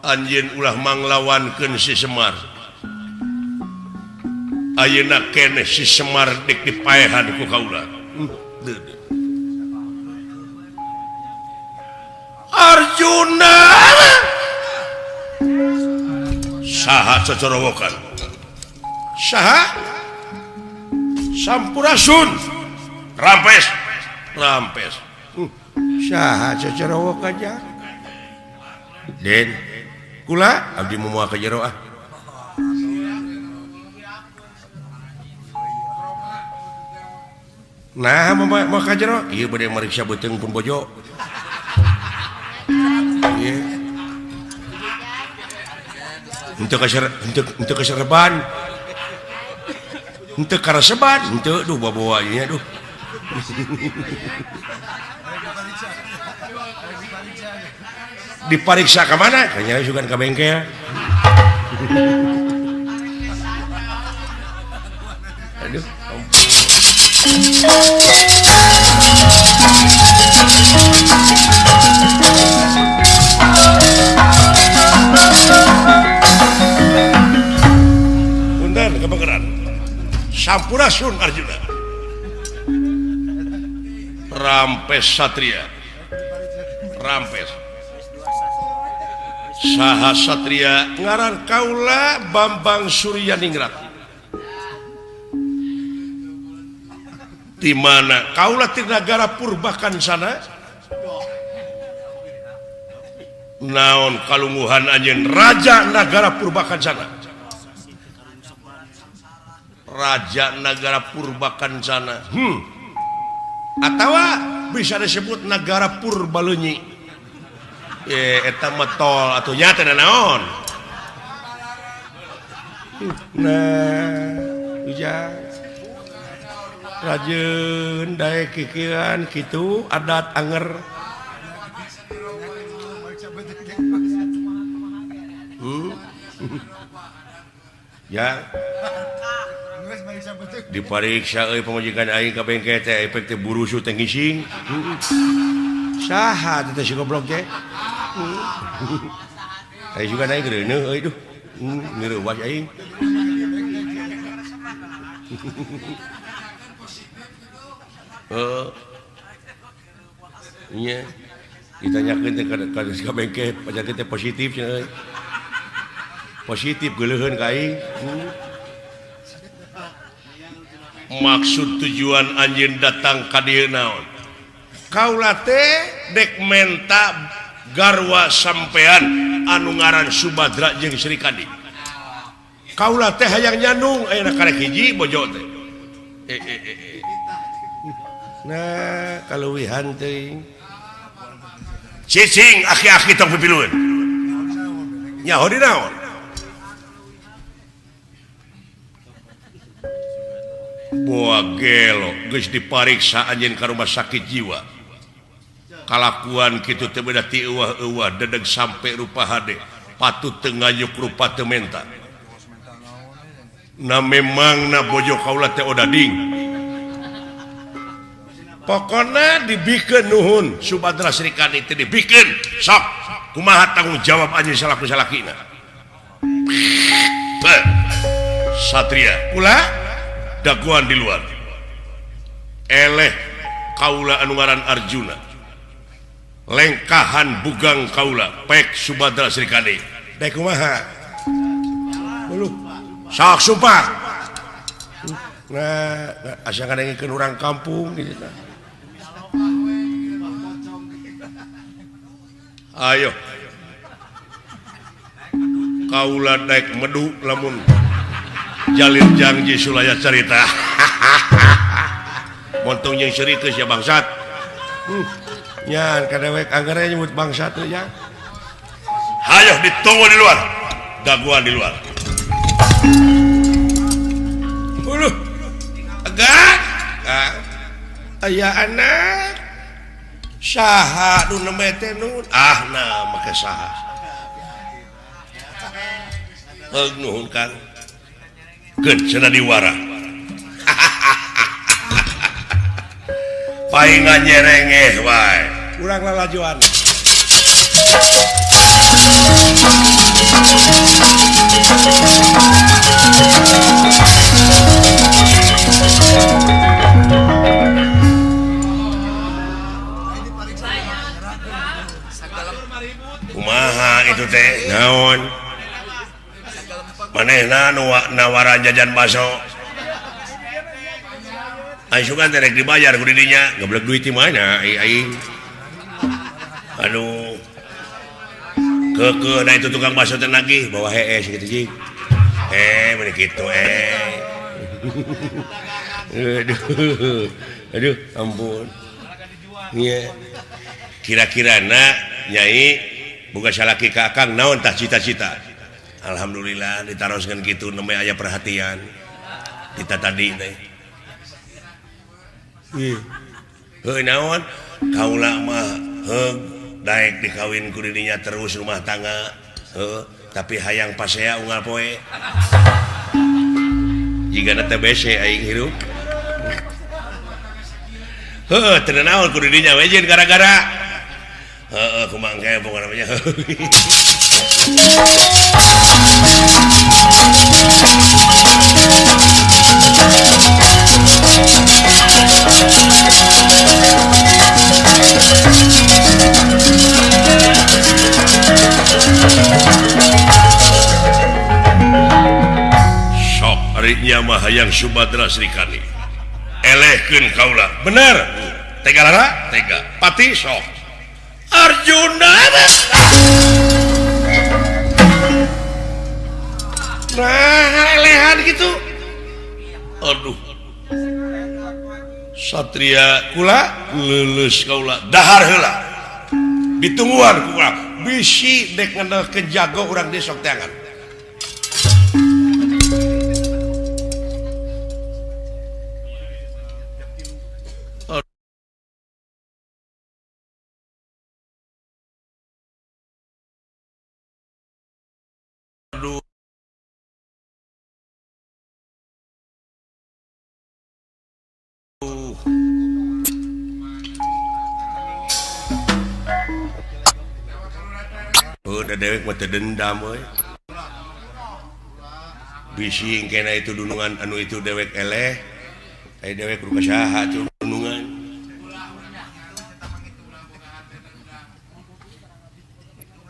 Speaker 1: Anjeun ulah manglawankeun si Semar. Ayeuna keneh si Semar dek dipaehan ku kaula. Arjuna saha cocorowokan saha Sampurasun rampes rampes saha cocorowokan ja Den kula abdi moal ka jero ah. Nah mau ka jero ieu bade mariksa beuteung pun bojo. Ieu. Henteu henteu kaserban. Henteu karaseban, henteu duh bawa-bawa ieu duh. Dipariksa ka mana? Kayaknya sugan ka bengkel. Aduh. Punten kebegeran. Sampurasun Arjuna. Rampes Satria. Rampes. Saha Satria ngaran kaula Bambang Suryaningrat. Di mana kaula ti nagara Purbakansana? Naon kalungguhan anjeun Raja Nagara Purbakansana? Raja Nagara Purbakansana. Atawa bisa disebut Nagara Purbaleunyi. Eta mah tol atuh nya teh naon. Nah, ujang rajeun daek kikieuan kitu adat anger. Ya. Dipariksa euy pamajikan aing ka bengkel teh efek teh burusu teh ngising. Saha teh si goblok teh? Aing juga naik reuneuh euy duh. Ngeurewas aing. Heeh. Nya. Ditanyakeun teh ka bengkel pajak teh positif cenah euy. Positif geuleuheun ka aing. Maksud tujuan anjeun datang ka dieu naon? Kaula teh dek menta garwa sampean anu ngaran Subadra jeung Sri Kandi. Kaula teh hayang nyandung ayeuna karek hiji bojo teh. Nah, kaleuwihan teuing. Cicing aki-aki tong pipilueun. Nyaho di naon? Boa gelo geus dipariksa anjeun ka rumah sakit jiwa. Kalakuan kitu teh beda ti euwah-euwah dedeg sampe rupa hade patut teu ngayuk rupa teu menta. Na memang na bojo kaula teh odading. Pokona dibikeun nuhun Subadra Sri Kandi teh dibikeun sok kumaha tanggung jawab anjeun salaku salakina. Satria pula daguan di luar. Eleh kaula anu ngaran Arjuna. Lengkahan bugang kaula pek Subadra Sri Kandi. Dek kumaha? Uluh. Sok sumpah. Nah, asa ngadengikeun urang kampung gitu tah. Ayo. Kaula daek medu lamun jalin janji sulaya carita. Montong jeung seurikeus ya bangsat. Nyan kadewek anggarnya nyebut bangsat teh ya. Hayo ditunggu di luar. Daguan di luar. Uluh. Agak. Aya anak. Saha nu nembe teh nun? Ah nah make saha. Heug nuhun Kang. Keun cenah diwara. Paingan nyerengeh wae. Urang lalajoan. Kumaha itu teh? Naon? Manehna nu nawaran jajan bakso. Aing sugan teh rek dibayar ku didinya, geblek duit di mana aing. Aduh. Keukeuh da itu tukang bakso teh nagih bawa hees kitu cing. Meuni kitu Aduh. Aduh, ampun. Iya. Kira-kira na Nyai boga salaki ka Akang naon tah cita-cita. Alhamdulillah ditaroskeun kitu nembe aya perhatian. Kita tadi teh. Ih. Heuh naon? Kaula mah heug daek dikawin ku dirinya terus rumah tangga. Heuh, tapi hayang pasea unggal poe. Jigana TBC aing hirup. Heuh, teu naon ku dirinya we jeung gara-gara. Heeh, kumaha engke pokona mah. Sok ari nya mah hayang Subadra Srikandi. Elehkeun kaula. Bener. Tega lara? Tega. Pati sok. Arjuna. Nah, elehan gitu. Aduh. Satria kula leuleus kaula dahar heula. Ditungguan ku urang. Bisi dek ngendelkeun jago urang deui sok teangan. Aduh. Udah dewek mah teu dendam euy. Bisi kena itu dunungan anu itu dewek eleh. Ai dewek kudu ka saha tuh dunungan.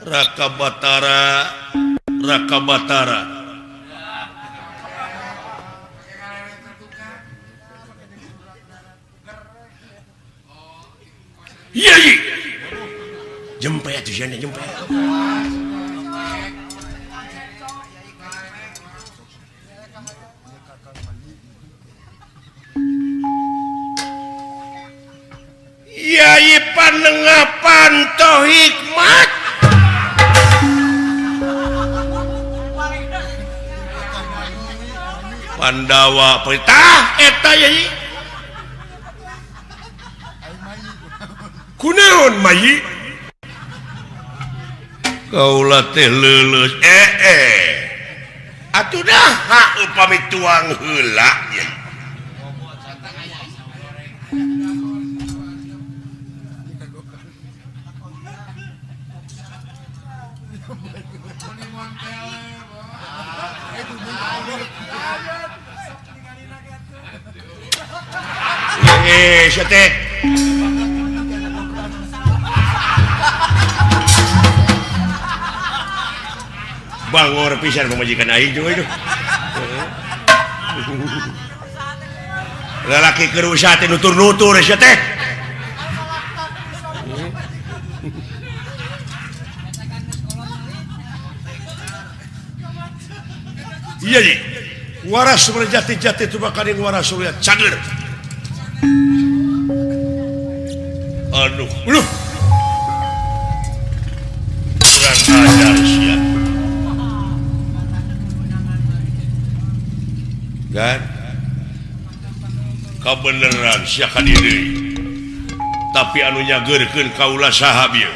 Speaker 1: Raka Batara, Raka Batara. Iya, iya. Jempe atuh sia jempe. Yai panengah panto hikmat. Pandawa perintah eta yai. Kunaon mayi? Kaula teh leuleus Atuh dah upami tuang heula yai. Sia teh. Bangor pisan pamajikan aing juga itu. Lalaki keur usaha teh nutur-nutur sia teh. Iya ye. Waras berjati-jati tubakaning waras surya cager. Aduh, aduh. Kurang ajar sia. Kan? Kabeneran sia ka diri. Tapi anu nyageurkeun kaula saha bieu?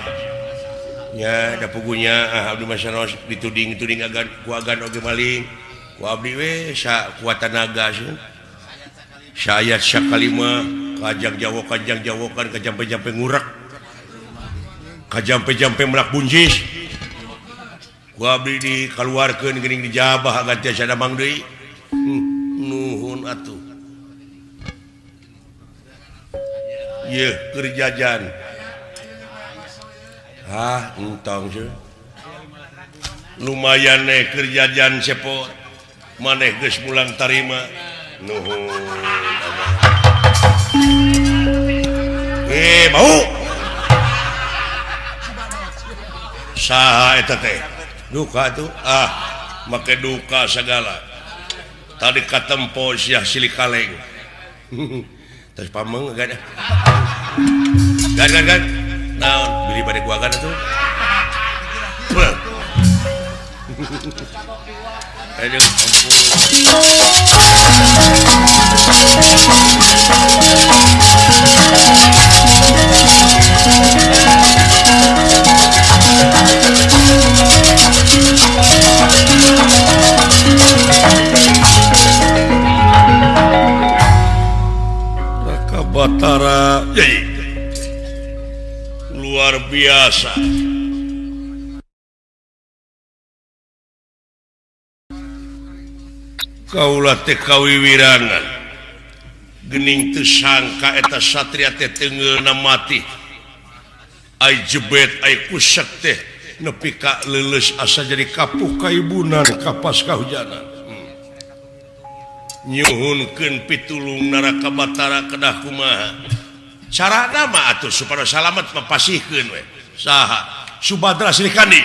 Speaker 1: Nya da pugunya abdi mah sanos dituding-tuding agan ku agan oge maling. Ku abdi we sakuat tanaga sieun. Sayat sakalima kajang jawokan kajampe-jampe ngurak. Kajampe-jampe melak bunjis. Ku abdi dikaluarkeun geuning dijabah agan tiasa damang deui. Nuhun atuh. Yeuh keur jajan. Ah, entong seuh. Lumayan eh keur jajan sepot. Maneh geus mulang tarima. Nuhun. Bau. Saha eta teh? Duka tuh. Ah, make duka segala. Tadi katempo sia silih kaleng. Terus pameng gan. Gan gan gan. Naon beli bade gua gan atuh. Aduh, ampun. Raka Batara, luar biasa. Kaula teh kawiwirangan gening teu sangka eta satria teh teungeulna mati ai jebet ai kusek teh nepi ka leuleus asa jadi kapuh kaibunan kapas kahujanan. Nyuhunkeun pitulung Naraka Batara kedah kumaha carana mah atuh supaya salamet mapasihkeun we saha Subadra Srikandi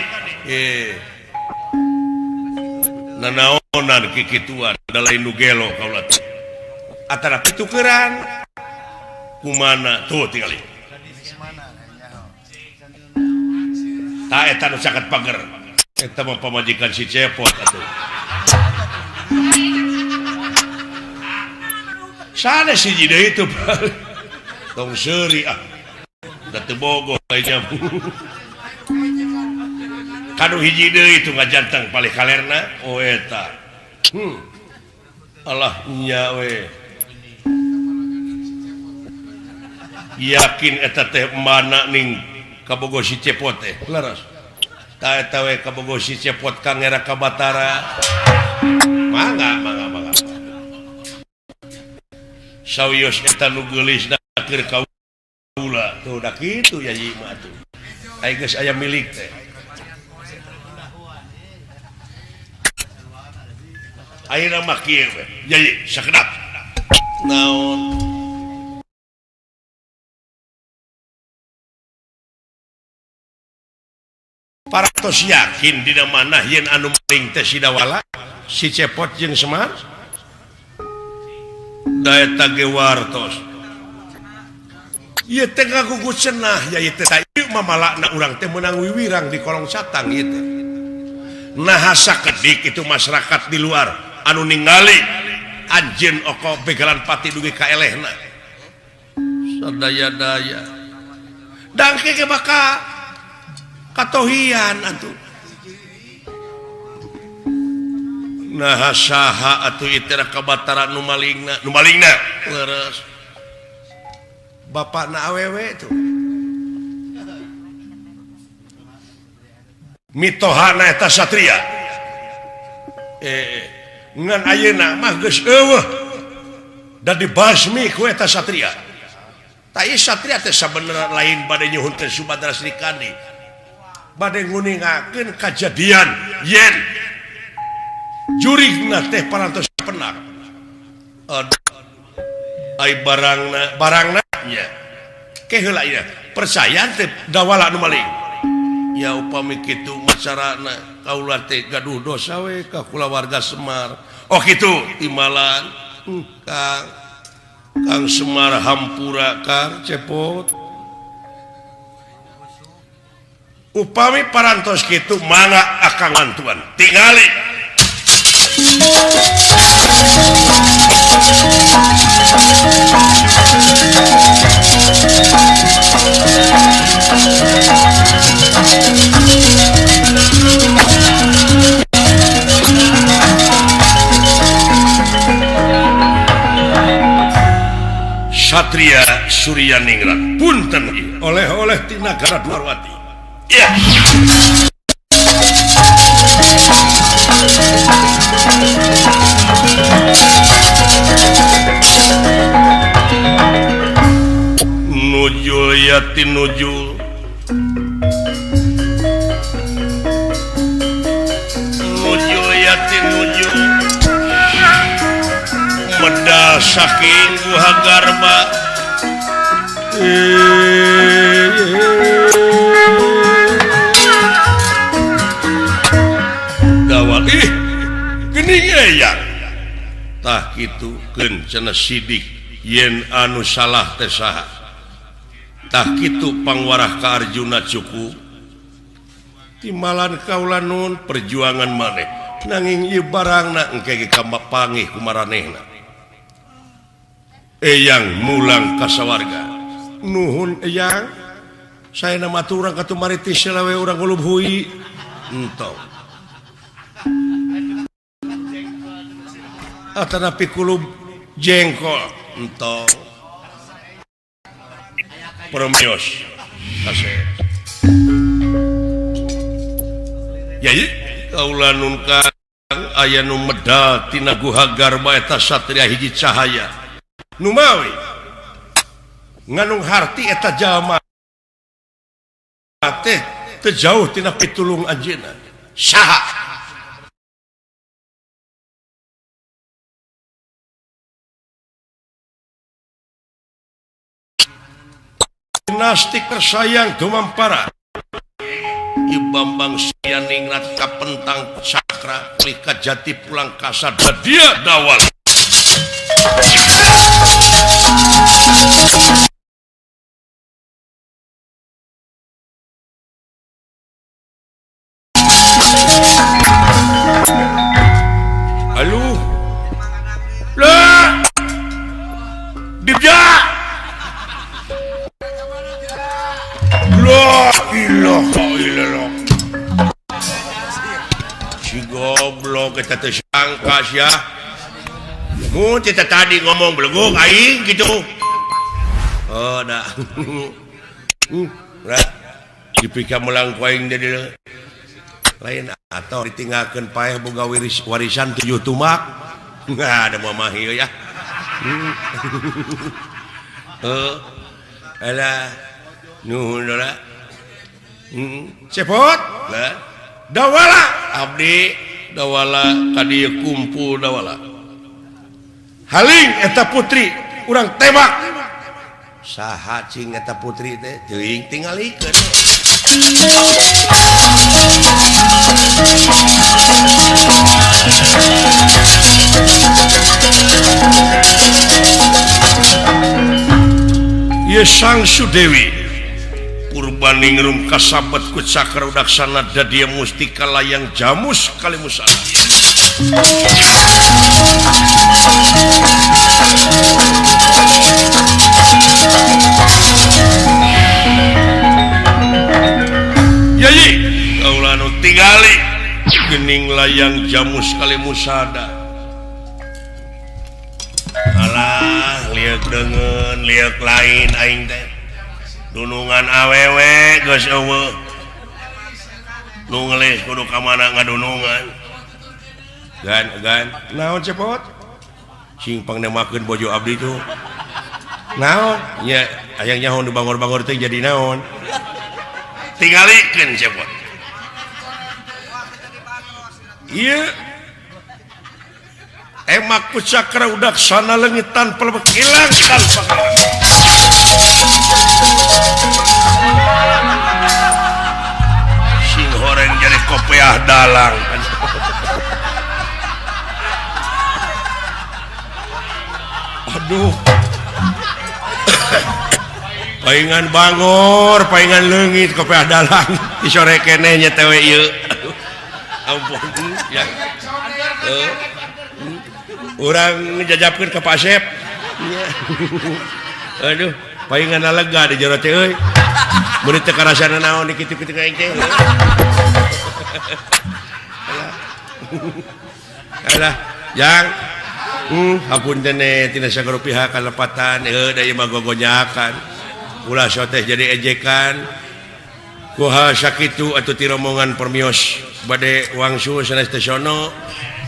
Speaker 1: nanaonan kikituan da lain nu gelo kaula teh atara pitukeran kumana tuh tingali ta eta nu caket pager eta mah pamajikan si Cepot atuh sanes hiji deui teu tong seuri ah da teu bogoh nya kanu hiji deui itu ngajantang palih kalerna oh eta Allah nya we yakin eta teh mana ning kabogo si Cepot teh leres ta eta we kabogo si Cepot Kang Raka Batara mangga mangga mangga sawios eta nu geulisna keur kaula tuh da kitu ya ieu mah atuh ai geus aya milik teh ayeuna mah kieu we yai sakedap naon paratos yakin dina manah yen anu maling teh si Dawala si Cepot jeung Semar da eta ge wartos ieu teh ngagugu cenah ya ieu teh ieu mah malakna urang teh meunang wiwirang di kolong satang ieu teh nah sakedik itu masyarakat di luar anu ningali anjeun oko begalan pati dugi ka elehna sadaya-daya dangke ge bakal katohian atuh nah saha atuh ieu teh Raka Batara nu malingna nu malingna leres bapakna awewe tuh mitohana eta satria ngan ayeuna mah geus eueuh da dibasmi ku eta satria ta ieu satria teh sabenerna lain bade nyuhunkeun Subadra Srikandi bade nguningakeun kajadian yen jurigna teh parantos penak ai barangna barangna nya ke heula ieu percaya teh Dawala nu maling ya upami kitu macarana kaula teh gaduh dosa we ka kulawarga Semar oh kitu timbalan Kang Kang Semar hampura Kang Cepot upami parantos kitu mangga akang bantuan tingali Satria Suryaningrat punten oleh-oleh ti nagara Dwarwati. Iya. Nujul yati nujul nujul yati nujul medal saking guha garba dawal ih geuning eyang tah kitu keun cenah sidik yen anu salah teh saha. Tah kitu pangwarah ka Arjuna cukup. Timbalan kaula nun perjuangan maneh nanging ieu barangna engke ge kamapangih ku maranehna. Eyang mulang ka sawarga. Nuhun eyang, saena mah urang katumari ti selawe urang ngulub hui. Entong. Atanapi kulub jengkol entong. Promios kasih. Yai kaula nun kang aya nu medal tina guha garba eta satria hiji cahaya. Numawi nganung harti eta jalma teh teu jauh tina pitulung anjeunna. Saha? Dinasti tersayang dumampara Ieu Bambang Suryaningrat kapentang cakra lika jati pulang kasar dia dawal. Aduh. Lah. Dibja. La ilaha illallah. Si goblok eta teh sangka sia. Mun teh tadi ngomong beleguk aing gitu. Oh dah. Lah dipika melang ku aing di lain atau ditinggalkeun paeh boga warisan 7 tumak. Nggak ada mamah ieu ya. Heuh. Alah nuhun lah. Cepot lah. Dawala abdi dawala ka dieu kumpul dawala. Haling eta putri urang tembak. Saha cing eta putri teh teuing tingalikeun. Ye Sang Sudewi Purbaningrum kasabet ku cakra udaksana dadia mustika layang jamus kalimusan. Yayi kaula nu tingali geuning layang jamus kalimusada. Alah lieuk deungeun lieuk lain aing teh. Dunungan awewe geus eueuh. Nu ngelis kudu ka mana ngadunungan. Gan gan naon cepot? Sing pangnemakeun bojo abdi tuh. Naon? Nya hayang nyaho nu bangor-bangor teh jadi naon? Tingalikeun cepot. Ieu emak ku cakra udaksana leungit tanpa ilang tanpa kalah. Sing horeng jadi kopiah dalang. Aduh. Paingan bangor, paingan leungit kopiah dalang. Di sore keneh nya teh we ieu. Ampun ya. Urang ngejajapkeun ka Pak Asep. Aduh, paingan lega di jero teh euy. Mun teu karasana naon di kitu-kitu aing teh. Alah, jang. Hapunten tina sagala pihak kalepatan eueuh da ieu mah gogonyakan. Ulah soteh jadi ejekan. Kuha sakitu atuh ti rombongan permios bade wangsul sanes teh sono.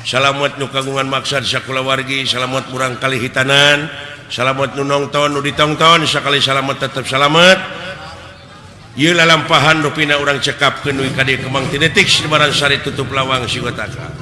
Speaker 1: Salamet nu kagungan maksad sakulawargi, salamet murang kali hitanan, salamet nu nongton nu ditongton, sakali salamet tetep salamet. Ieu lalampahan rupina urang cekapkeun dugi ka dieu Kemang ti detik Lebaran Sari tutup lawang sigotaka.